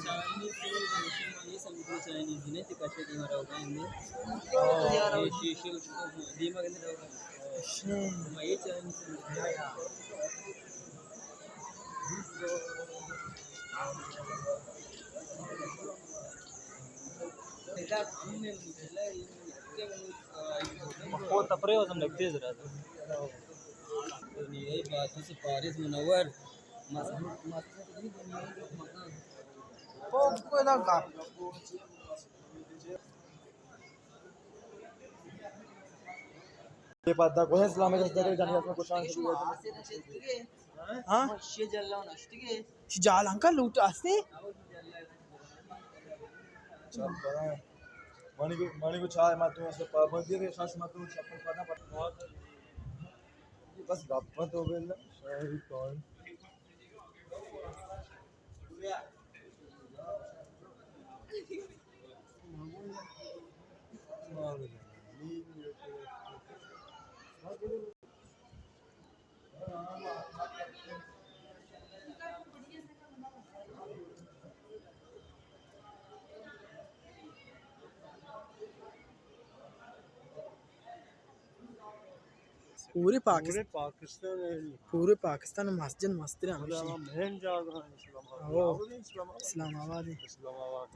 چائنیز، یہ سمجھو چائنیز نہیں، تو کشے دیما رہو گا ہمیں۔ یہ شیشے اس کو دیما کے اندر رہو گا۔ میں یہ چائنیز سمجھو۔ پاریس منور۔ یہ پتہ کوئی اسلام کے ساتھ جانے کا کچھ شروع ہے۔ ہاں؟ چی جال انکل لوٹ آستے؟ چپ کریں۔ مانی کو، مانی کو چائے مت دو، اسے پابندی ہے، شاش مت دو، چپل پانا پڑتا۔ بس گپ تو بول، شاید کون۔ پورے پاکستان، پورے پاکستان ءِ مسجد مستریں ہمیشی۔ مین جاگہ اسلام آباد۔ اسلام آباد۔ اسلام آباد۔